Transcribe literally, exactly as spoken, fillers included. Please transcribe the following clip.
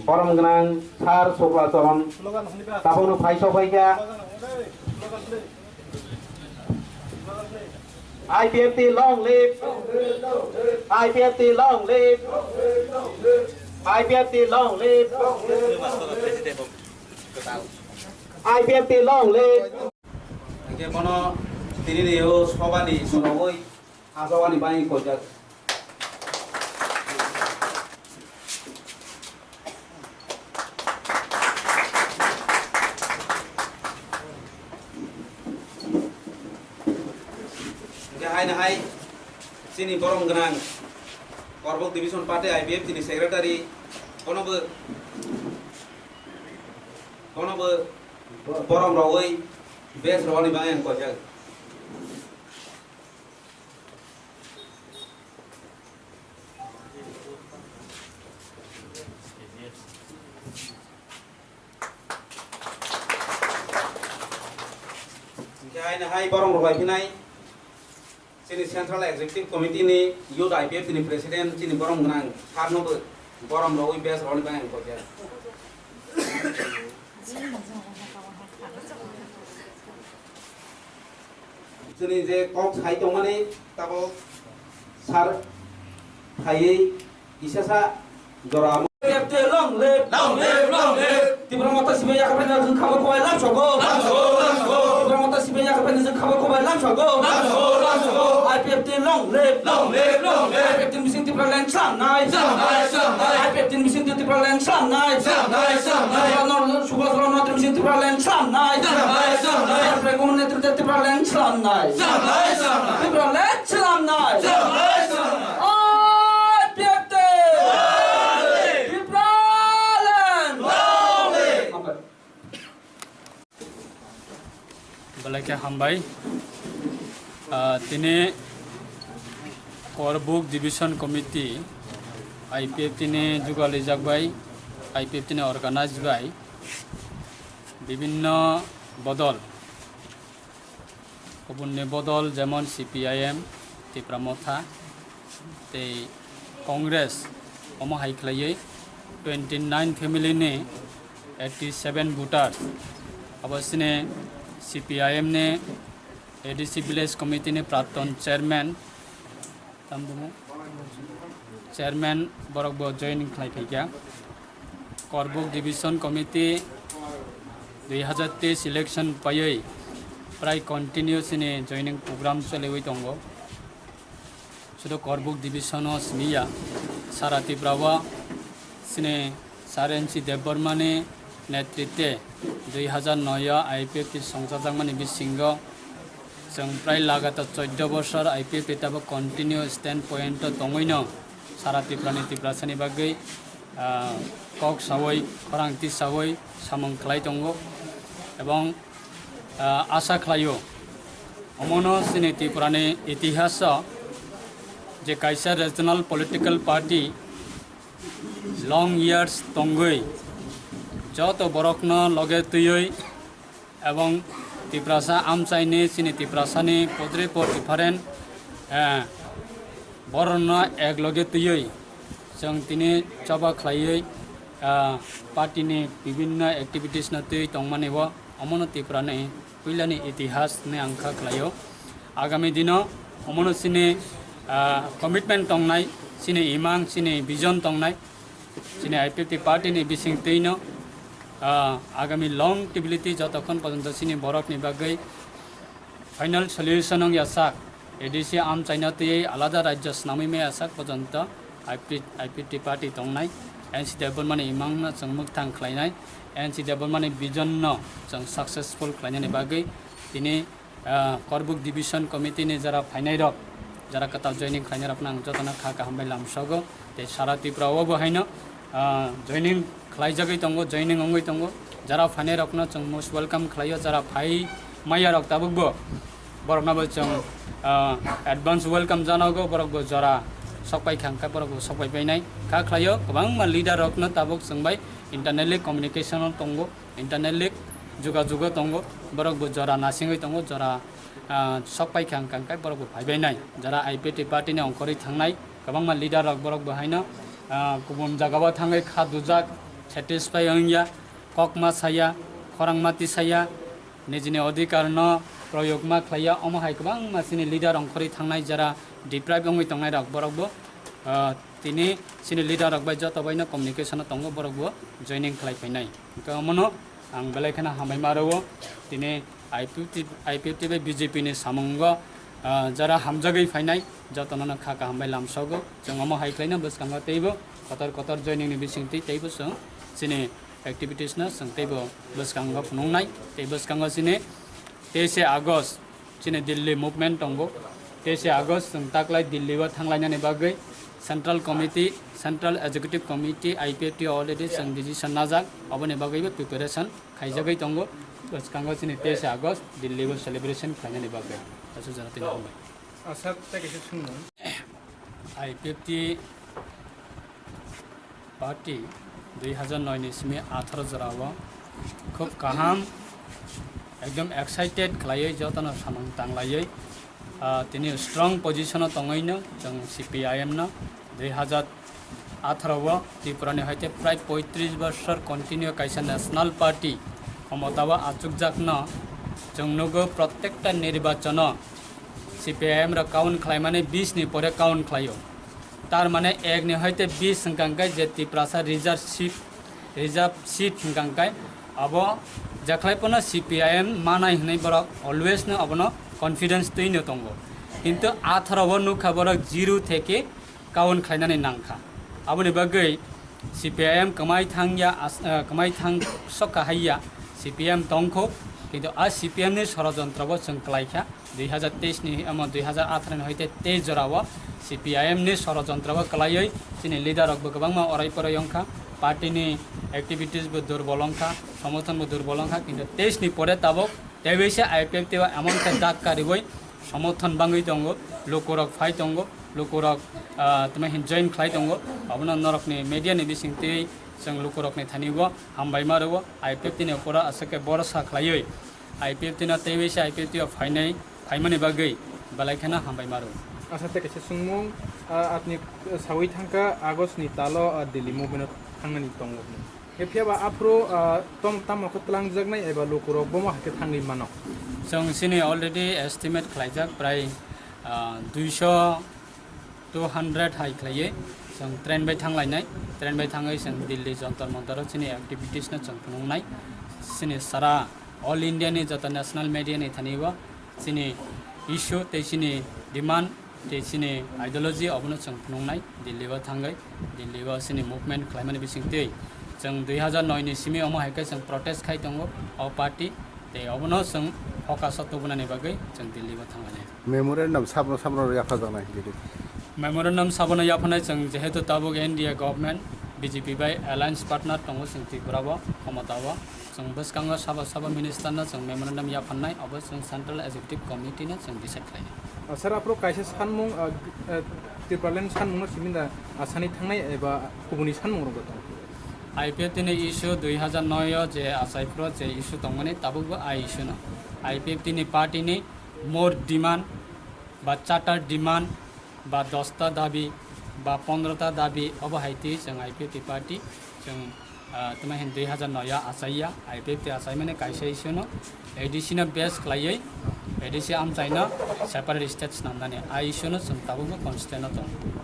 Borom gwnang Sir Sukla Charan tabukno phai sokphaikha. I P F T long live! I P F T long live! I P F T long live! I P F T long live! Hingke bono tini ni o sobani sorogoi ajawani bai kojak. Hingke hai na hai chini borom gwnang Korbuk Division Party I P F T ni Secretary bono bo, bono bo borom rogoi bes rogoni bai ang kojak. Hingke hai na hai borom rok bai phinai chini Central Executive Committee ni Youth I P F T ni President chini borom gwnang Sir no bo borom rogoi bes rogoni bai ang kojak. Chini je kok sai tongmani tabok Sir phaiwi kisa sa jora. I P F T long live! Long live! Long live! Tipra Motha sibai yakhaphani jwng khabor kobai lamsogo. Lamsogo! Lamsogo! Tipra Motha sibai yakhaphani jwng khabor kobai lamsogo. Lamsogo! Lamsogo! I P F T long live! Long live! Long live! I P F T ni bising Tipraland slamnai. Slamnai! Slamnai! I P F T ni bising Tipraland slamnai. Slamnai! Slamnai! Tipra no Subhash Chandra Nath ni bising Tipraland slamnai. Slamnai! Slamnai! Tipra Motha netrite Tipraland slamnai. Slamnai! Slamnai! Tipraland slamnai. Slamnai! Slamnai! I P F T! Long live! Tipraland! Long live! Belai khe hambai. Ah, tini Korbuk Division Committee I P F T ni jugalijak bai, I P F T ni organize bai bibinno bodol, kubunni bodol jemon C P I M, Tipra Motha, tei Congress omo hai khlaiwi twenty nine family ni eighty seven voter, abo chini C P I M ni A D C Village Committee ni Praton Chairman, tamo bumo Chairman borok bo joining khlai phaikha. Korbuk Division Committee dui hazar teis election paiwi prai continue chini joining program choliwi tongo. Sudu Korbuk Division o simi ya, sara Tripura o chini Sir N C Debbarma ni netritwe dui hazar noi o I P F T songchajakmani bisingo chwng prai lagatar choddo bosor I P F T tabuk continue stand point o tongwino sara Tripura ni Tiprasa ni bagwi, ah, kok sawi, khorang tisawi samung khlai tongo, ebong, ah, asa khlaio, omono chini Tripura ni itihas o je kaisa regional political party long years tongwi joto borokno loge twiwi ebong Tiprasa amchaini chini Tiprasani podre pod different, eh, borokno ek loge twiwi chwng tini choba khlaiwi, ah, party ni bibinno activities no twiwi tongmani o omono Tripura ni puilani itihas ni ang kha khlaio. Agami dino omono chini, ah, commitment tongnai, chini imang, chini vision tongnai, chini I P F T party ni bising twino, ah, agami long stability jotokhon porjonto chini borok ni bagwi final solution wng ya sak, A D C amchaina twiwi alada rajyo swnamwi maya sak porjonto I P, I P T party tongnai, N C Debbarmani imangno chwng mwkthang khlainai, N C Debbarmani vision no chwng successful khlainani bagwi tini, ah, Korbuk Division Committee ni jara phainai rok, jara kwtal joining khlainai rokno ang jotono kha kaham bai lamsogo, tei sara Tripura o bo haino, ah, joining khlaijagwi tongo, joining wngwi tongo. Jara phainai rokno chwng most welcome khlaio, jara phai maya rok tabuk bo borokno bo chwng, ah, advance welcome janago, borok bo jora sokpai kha hwnkhe borok bo sokpai painai kha khlaio. Kwbangma leader rokno tabuk chwng bai internally communication o tongo, internally jugajugo tongo, borok bo jora nasingwi tongo, jora, ah, sokpai kha hwnkhe borok bo phai bainai. Jara I P T party ni ongkhorwi thangnai kwbangma leader rok borok bo haino, ah, kubun jagao thangwi kha dujak, satisfy wngya, kokma saya, khorangma tisaya, nijini odhikar no proyog ma khlaiya, omo hai kwbangma chini leader ongkhorwi thangnai jara deprive wngwi tongnai rok borok bo, ah, tini chini leader rok bai joto bai no communication o tongo, borok bo joining khlai phainai. Hwnkhe omono ang belai kheno hambai ma rwo, tini I P F T, I P F T bai B J P ni samungo, ah, jara hamjagwi phainai jotono no kha kaham bai lamsogo. Chwng omo hai khlaino bwskango teibo kotor kotor joining ni bisingtwi teibo chwng chini activities no chwng teibo bwskango phunuknai. Tei bwskango chini teise August chini Delhi movement tongo. Teise August chwng taklai Delhi o thanglainani bagwi Central Committee, Central Executive Committee, I P F T already chwng decision najak, oboni bagwibo preparation khaijagwi tongo. Bwskango chini teise August Delhi o celebration khlainani bagwi. Aswk jora tini hambai. Aswk tei kaisa swngmung. I P F T party dui hazar noi ni simi atharo jora o khub kaham, ekdom excited khlaiwi jotono samung tanglaiwi, ah, tini strong position o tongwi no chwng C P I M no dui hazar atharo o Tripura ni hoite prai poitris bosor continue kaisa national party khomota o achukjakno chwng nugo, protekta nirbachono C P I M rok count khlaimani bis ni pore count khlaio. Tar mane ek ni hoite bis hwnkha hwnkhe je Tiprasa reserve seat, reserve seat hwnkha hwnkhe abo jekhwlai pono C P I M manai hwnwi borok always no abono confidence twi no tongo. Kintu atharo o nukha borok zero theke count khlainani nangkha. Aboni bagwi C P I M kwmai thangya as-, eh, kwmai thang sokha haiya C P M tongkho, kintu a C P M ni sorojontro bo chwng kwlaikha. Dui hazar teis ni, omo dui hazar atharo ni hoite teis jora o C P I M ni sorojontro bo kwlaiwi chini leader rok bo kwbangma orai porai wngkha, party ni activities bo durbol wngkha, somorthon bo durbol wngkha, kintu teis ni pore tabuk teibo se I P F T o emon khe dak kariwi somorthon bangwi tongo, lukurok phai tongo, lukurok, ah, tamo hin join khlai tongo, abono norokni media ni bisingtwi chwng lukurokni thani o hambai ma rwo, I P F T ni opor o aswk khe borosa khlaiwi, I P F T no teiwi se I P F T o phainai, phaimani bagwi belai kheno hambai ma rwo. Asa tei kaisa swngmung, ah, apni sawi thangkha August ni talo, ah, Delhi movement o thangnani tongo hwnwi. Phiya ba aphuru, ah, tom tamo khe twlangjaknai eba lukurok bomo hai khe thangwi mano? Chwng chini already estimate khlaijak prai, ah, duiso two hundred hai khlaiwi chwng train bai thanglainai, train bai thangwi chwng Delhi Jantar Mantar o chini activities no chwng phunuknai, chini sara all India ni joto national media ni thani o chini issue tei chini demand tei chini ideology obono chwng phunuknai Delhi o thangwi, Delhi o chini movement khlaimani bisingtwi chwng dui hazar noi ni simi omo hai khe chwng protest khai tongo o party, tei obono chwng focus o tubunani bagwi chwng Delhi o thanglainai. Memorandum sabno sabno yaphajaknai, Delhi. Memorandum sabono yaphanai chwng, jehetu tabuk N D A government, B J P bai alliance partner tongo chwng Tripura o, khomota o. Chwng bwskango sabo sabo minister no chwng memorandum yaphannai, obo chwng Central Executive Committee no chwng decide khlainai. Ah, sir, aphuru kaisa sanmung, ah, g-, ah, Tipraland sanmung no simi da, ah, sani thangnai eba kubuni sanmung rok tong? I P F T ni issue dui hazar noi o je achai phuru je issue tongmani tabuk bo a issue no. I P F T ni party ni more demand ba charter demand ba dosta dabi ba pondrota dabi obo hai twi chwng I P F T party chwng, ah, tamo hin dui hazar noi o achaiya, I P F T achaimani kaisa issue no A D C no base khlaiwi A D C amchaino separate state swnamnani a issue no chwng tabukbo consistent no tongo.